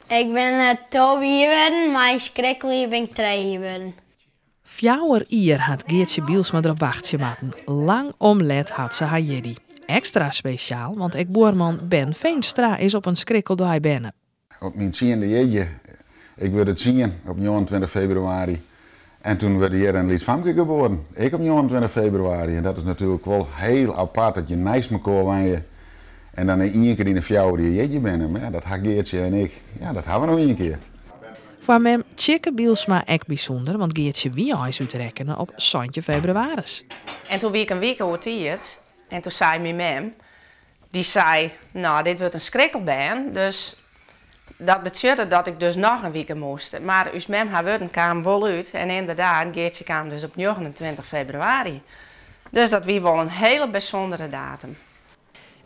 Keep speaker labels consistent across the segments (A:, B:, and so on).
A: Ik bin 12 jier wurden, mar yn skrikkeljier bin ik 3 jier wurden.
B: 4 jier hat Geartsje Bielsma derop wachtsje moatten. Lang om let hat se har jierdei. Ekstra spesjaal, want ek buorman Ben Veenstra is op in skrikkeldei berne.
C: Op myn 10e jierdei, ik wurd 10 op 29 febrewaris. En toen werd hjir in lyts famke geboren. Ik op 29 febrewaris. En dat is natuerlik wol hiel apart dat je neist mekoar wenje. En dan ien kear yn de 4 jier jierdei binne. Mar ja, dat ha Geartsje en ik. Ja, dat ha we noch ien kear.
B: Foar mem Tsjikke Bielsma ek bysûnder, want Geartsje wie eins útrekkene op 17 febrewaris.
D: En toen wie ik in wike oer tiid en toen sei myn mem, dy sei, no, dit wurdt in skrikkelbern, dus dat betsjutte dat ik dus noch in wike moast. Mar ús mem har wurden kamen wol út en ynderdaad, Geartsje kaam dus op 29 febrewaris. Dus dat wie wol in hiele bysûndere datum.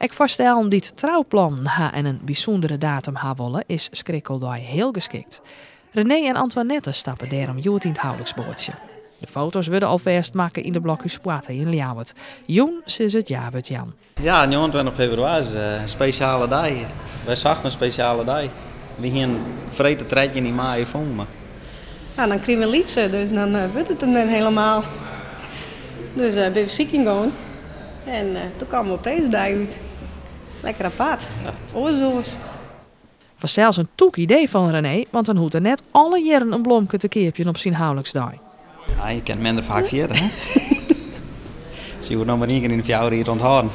B: Ek foar stellen dy't trouplannen ha en in bysûndere datum ha wolle, is skrikkeldei hiel geskikt. René en Antoinette stappe dêrom hjoed yn it houliksboatsje. De foto's wurde alfêst makke yn de Blokhúspoarte yn Ljouwert. Jûn sis it ja-wurd jaan.
E: Ja, 29 febrewaris is in spesjale dei. Wy sochten in spesjale dei. Wy hiene freed de 13 yn maaie fûn, mar
F: Ja, dan krigen we in lytse, dus dan wurdt it him net helemaal. Dus binne we sykjen gien en toen kamen we op dizze dei út. Lekker apart. Oars oars.
B: Fansels in tûk idee fan René, want dan hoecht er net alle jierren in blomke te keapjen op syn houliksdei.
E: Ja, je kinne minder faak fiere, hè? Se hoege noch mar ien kear yn de 4 jier te ûnthâlden.